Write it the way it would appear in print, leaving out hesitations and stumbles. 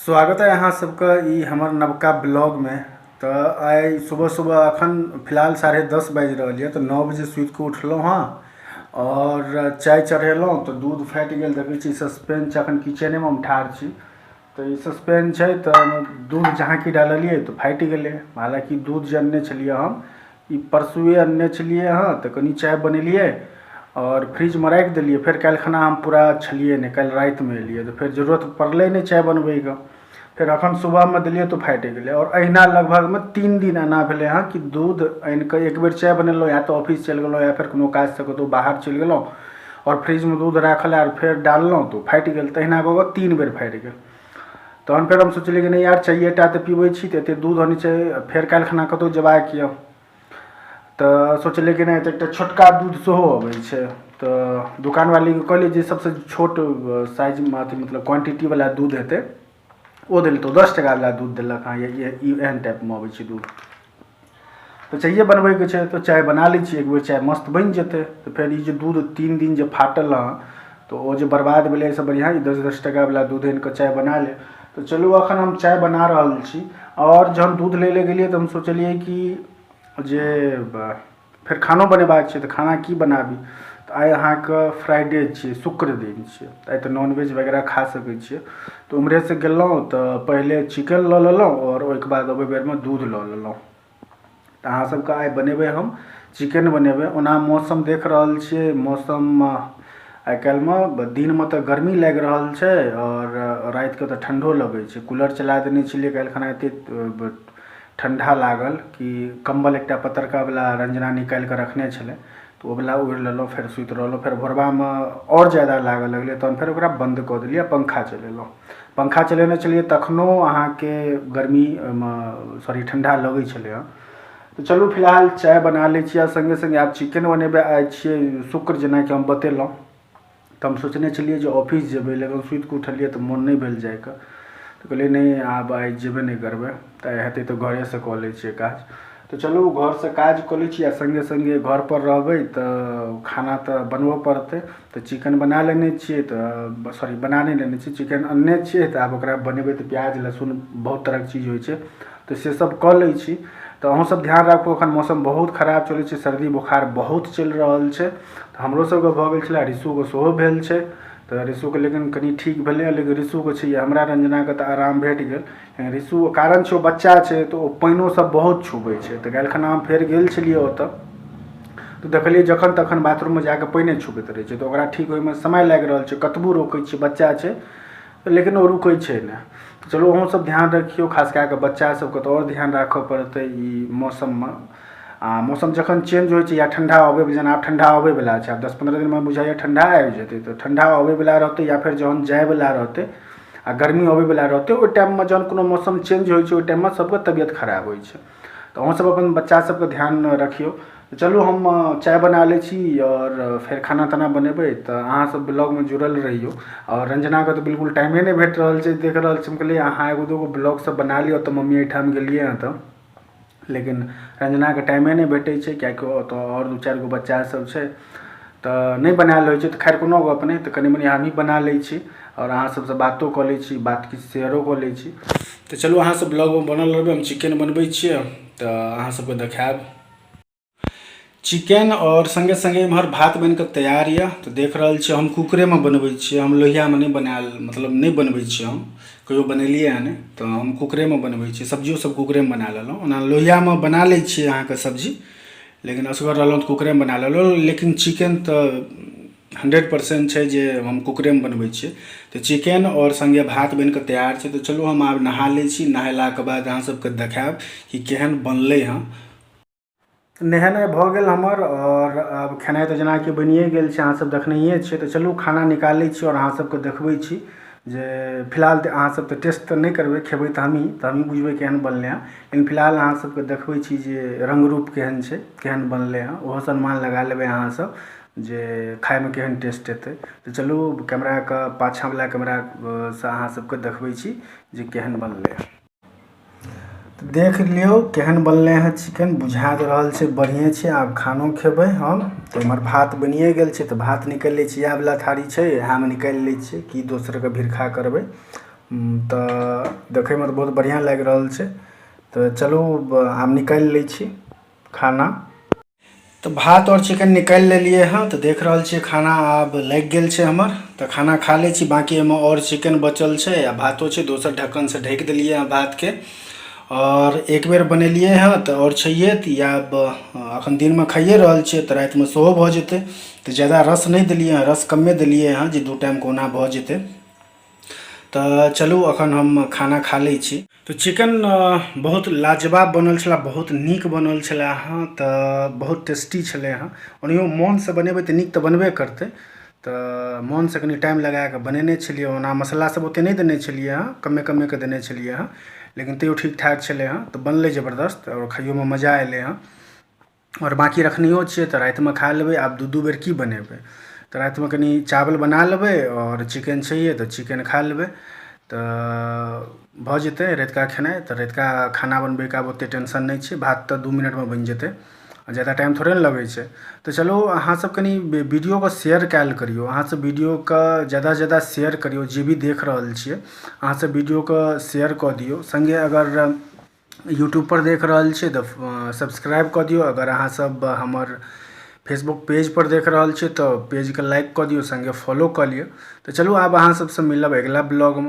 स्वागत है अहाँ सबके ई हमर नवका ब्लॉगमे। तऽ आइ सुबह सुबह अखन फिलहाल 10:30 बाजि रहल यऽ, तऽ 9 बजे सुति कऽ उठलहुँ हँ आओर चाय चढ़ेलहुँ तऽ दूध फाटि गेल। देखै छी सस्पेन छै, अखन किचनेमे हम ठाढ़ छी, तऽ ई सस्पेन छै, तऽ दूध जहाँ कि डाललियै तऽ फाटि गेलै। हालाँकि दूध जे अनने छलियै हम ई परसुए अनने छलियै हँ, तऽ कनि चाय बनेलियै आओर फ्रिजमे राखि देलियै। फेर काल्हि खना हम पूरा छलियै नहि, काल्हि रातिमे एलियै तऽ फेर जरूरत पड़लै नहि चाय बनबैके। फेर अखन सुबहमे देलियै तऽ फाटि गेलै। आओर अहिना लगभगमे 3 दिन एना भेलै हँ कि दूध आनिकऽ एक बेर चाय बनेलहुँ, या तऽ ऑफिस चलि गेलहुँ या फेर कोनो काजसँ कतहु बाहर चलि गेलहुँ आओर फ्रिजमे दूध राखल आओर फेर डाललहुँ तऽ ओ फाटि गेल। तहिना कऽ कऽ 3 बेर फाटि गेल। तहन फेर हम सोचलियै कि नहि यार, चाइए टा तऽ पीबै छी तऽ एतेक दूध अनै छै। फेर काल्हि खना कतहु जेबाक यऽ तऽ सोचलियै कि नहि तऽ एकटा छोटका दूध सेहो अबै छै, तऽ दोकानवालीके कहलियै जे सबसँ छोट साइजमे अथी मतलब क्वान्टिटीवला दूध हेतै ओ देल, तऽ 10 टकावला दूध देलक। हँ, ई एहन टाइपमे अबै छै दूध। तऽ चाइए बनबैके छै तऽ चाय बना लै छी, एक बेर चाय मस्त बनि जेतै। तऽ फेर ई जे दूध 3 दिन जे फाटल हँ तऽ ओ जे बर्बाद भेलै, एहिसँ बढ़िआँ ई 10-10 टकावला दूध आनि कऽ चाय बना लेब। तऽ चलू एखन हम चाय बना रहल छी। आओर जहन दूध लै लए गेलियै तऽ हम सोचलियै कि जे फेर खानो बनेबाक छै, तऽ खाना की बनाबी? तऽ आइ अहाँके फ्राइडे छियै, शुक्र दिन छियै, तऽ आइ तऽ नॉनवेज वगैरह खा सकै छियै। तऽ ओम्हरेसँ गेलहुँ तऽ पहिले चिकन लऽ लेलहुँ आओर ओहिके बाद अबै बेरमे दूध लऽ लेलहुँ। तऽ अहाँ सबके आइ बनेबै हम चिकन बनेबै। ओना मौसम देख रहल छियै, मौसम आइ काल्हिमे दिनमे तऽ गर्मी लागि रहल छै आओर रातिके तऽ ठण्डो लगै छै। कूलर चला देने छलियै काल्हि खना, एतेक ठण्डा लागल कि कम्बल एकटा पतरकावला रञ्जना निकालि कऽ रखने छलै तऽ ओ वला ओढ़ि लेलहुँ, फेर सुति रहलहुँ। फेर भोरबामे आओर ज्यादा लागऽ लगलै, तहन फेर ओकरा बन्द कऽ देलियै आ पंखा चलेलहुँ। पंखा चलेने छलियै तखनो अहाँके गर्मी ओहिमे सॉरी ठण्डा लगै छलै हँ। तऽ चलू फिलहाल चाय बना लै छी आ सङ्गे सङ्गे आब चिकन बनेबै। आइ छियै शुक्र, जेनाकि हम बतेलहुँ। तऽ हम सोचने छलियै जे ऑफिस जेबै, लेकिन सुति कऽ उठलियै तऽ मोन नहि भेल जाइके, तऽ कहलियै नहि, आब आइ जेबे नहि करबै, तऽ आइ हेतै तऽ घरेसँ कऽ लै छियै काज। तऽ चलू घरसँ काज कऽ लै छी आ सङ्गे सङ्गे घरपर रहबै तऽ खाना तऽ बनबऽ पड़तै। तऽ चिकन बना लेने छियै, तऽ सॉरी बना नहि लेने छियै, चिकन अनने छियै, तऽ आब ओकरा बनेबै तऽ प्याज लहसुन बहुत तरहके चीज होइ छै, तऽ से सब कऽ लै छी। तऽ अहूँ सब ध्यान राखू, एखन मौसम बहुत खराब चलै छै, सर्दी बोखार बहुत चलि रहल छै। तऽ हमरो सबके भऽ गेल छलै, ऋषुके सेहो भेल छै। तऽ ऋषुके लेकिन कनि ठीक भेलै, लेकिन ऋषुके छै, हमरा रञ्जनाके तऽ आराम भेट गेल, लेकिन ऋषु कारण छै ओ बच्चा छै तऽ ओ पानिओ सब बहुत छुबै छै। तऽ काल्हि खना हम फेर गेल छलियै ओतऽ तऽ देखलियै जखन तखन बाथरूममे जाकऽ पानिए छुबैत रहै छै, तऽ ओकरा ठीक होइमे समय लागि रहल छै। कतबो रोकै छियै, बच्चा छै, लेकिन ओ रुकै छै नहि। तऽ चलू अहूँ सब ध्यान रखियौ, खास कए कऽ बच्चा सबके तऽ आओर ध्यान राखऽ पड़तै ई मौसममे। आ मौसम जखन चेंज होइ छै या ठण्डा अबै, जेना आब ठण्डा अबैवला छै, आब 10-15 दिनमे बुझाइए ठण्डा आबि जेतै, तऽ ठण्डा अबैवला रहतै या फेर जहन जाइवला रहतै आ गर्मी अबैवला रहतै, ओहि टाइममे जहन कोनो मौसम चेंज होइ छै ओहि टाइममे सबके तबियत खराब होइ छै। तऽ अहूँ सब अपन बच्चा सबके ध्यान रखियौ। तऽ चलू हम चाय बना लै छी आओर फेर खाना ताना बनेबै, तऽ अहाँ सब ब्लॉगमे जुड़ल रहियौ। आओर रञ्जनाके तऽ बिल्कुल टाइमे नहि भेट रहल छै, देख रहल छी। हम कहलियै अहाँ एगो दूगो ब्लॉग सब बना लिअ, तऽ मम्मी एहिठाम गेलियै हँ तऽ, लेकिन रञ्जनाके टाइमे नहि भेटै छै, किएकि ओतऽ आओर 2-4 गो बच्चा सब छै तऽ नहि बनायल होइ छै। तऽ खैर कोनो गप नहि, तऽ कनि मनि हमहीँ बना लै छी आओर अहाँ सबसँ बातो कऽ लै छी, बात किछु शेयरो कऽ लै छी। तऽ चलू अहाँ सब ब्लॉगमे बनल रहबै, हम चिकन बनबै छियै तऽ अहाँ सबके देखायब चिकन। आओर सङ्गे सङ्गे एम्हर भात बनि कऽ तैयार यऽ, तऽ देख रहल छियै। हम कुकरेमे बनबै छियै, हम लोहियामे नहि बनायल, मतलब नहि बनबै छियै, हम कहियो बनेलियै हँ नहि, तऽ हम कुकरेमे बनबै छियै। सब्जियो सब कुकरेमे बना लेलहुँ। ओना लोहियामे बना लै छियै अहाँके सब्जी, लेकिन असगर रहलहुँ तऽ कुकरेमे बना लेलहुँ। लेकिन चिकन तऽ 100% छै जे हम कुकरेमे बनबै छियै। तऽ चिकन आओर सङ्गे भात बनि कऽ तैयार छै। तऽ चलू हम आब नहा लै छी, नहेलाके बाद अहाँ सबके देखायब कि केहन बनलै हँ। नहेनाइ भऽ गेल हमर आओर आब खेनाइ तऽ जेनाकि बनिए गेल छै, अहाँसभ देखनहिए छियै। तऽ चलू खाना निकालै छी आओर अहाँसभके देखबै छी जे फिलहाल तऽ अहाँसभ तऽ टेस्ट तऽ नहि करबै, खेबै तऽ हमहीँ, तऽ हमहीँ बुझबै केहन बनलै हँ। लेकिन फिलहाल अहाँसभके देखबै छी जे रङ्ग रूप केहन छै, केहन बनलै हँ, ओहोसँ अनुमान लगा लेबै अहाँसभ जे खाइमे केहन टेस्ट एतै। तऽ चलू कैमराके पाछाँवला कैमरासँ अहाँसभके देखबै छी जे केहन बनलै हँ। तऽ देख लियौ केहन बनलै हँ चिकन, बुझा तऽ रहल छै बढ़िएँ छै। आब खानो खेबै हम। तऽ एम्हर भात बनिए गेल छै, तऽ भात निकालि लै छी। इएहवला थारी छै, इएहमे निकालि लै छियै, की दोसरके भिरखा करबै। तऽ देखैमे तऽ बहुत बढ़िआँ लागि रहल छै। तऽ चलू आब निकालि लै छी खाना। तऽ भात आओर चिकन निकालि लेलियै हँ। तऽ देख रहल छियै खाना आब लागि गेल छै हमर। तऽ खाना खा लै छी, बाँकी एहिमे आओर चिकन बचल छै आ भातो छै। दोसर ढक्कनसँ ढकि देलियै हँ भातके, आओर एक बेर बनेलियै हँ तऽ आओर छैहे। तऽ आब एखन दिनमे खाइए रहल छियै, तऽ रातिमे सेहो भऽ जेतै। तऽ ज्यादा रस नहि देलियै हँ, रस कमे देलियै हँ जे 2 टाइम कोना भऽ जेतै। तऽ चलू अखन हम खाना खा लै छी। तऽ चिकन बहुत लाजवाब बनल छलै, बहुत नीक बनल छलै हँ। तऽ बहुत टेस्टी छलै हँ। ओनाहियो मोनसँ बनेबै तऽ नीक तऽ बनबे करतै। तऽ मोनसँ कनि टाइम लगाकऽ बनेने छलियै। ओना मसल्ला सब ओते नहि देने छलियै हँ, कमे कमेके देने छलियै हँ, लेकिन तैयो ठीक ठाक छलै हँ। तऽ बनलै जबरदस्त आओर खाइयोमे मजा एलै हँ। आओर बाँकी रखनहियो छियै तऽ रातिमे खा लेबै। आब 2-2 बेर की बनेबै? तऽ रातिमे कनि चावल बना लेबै आओर चिकन छैहे तऽ चिकन खा लेबै, तऽ भऽ जेतै रातिका खेनाइ। तऽ रातिका खाना बनबैके आब ओतेक टेंशन नहि छै। भात तऽ 2 मिनटमे बनि जेतै, ज्यादा टाइम थोड़े ने लगै छै। तऽ चलू अहाँसभ कनि वीडियोके शेयर कयल करियौ। अहाँसभ वीडियोके ज्यादासँ ज्यादा शेयर करियौ। जे भी देख रहल छियै अहाँसभ वीडियोके शेयर कऽ दियौ। सङ्गे अगर यूट्यूबपर देख रहल छियै तऽ सब्सक्राइब कऽ दियौ। अगर अहाँसभ हमर फेसबुक पेजपर देख रहल छियै तऽ पेजके लाइक कऽ दियौ, सङ्गे फॉलो कऽ लिअ। तऽ चलू आब अहाँ सबसँ मिलब अगिला ब्लॉगमे।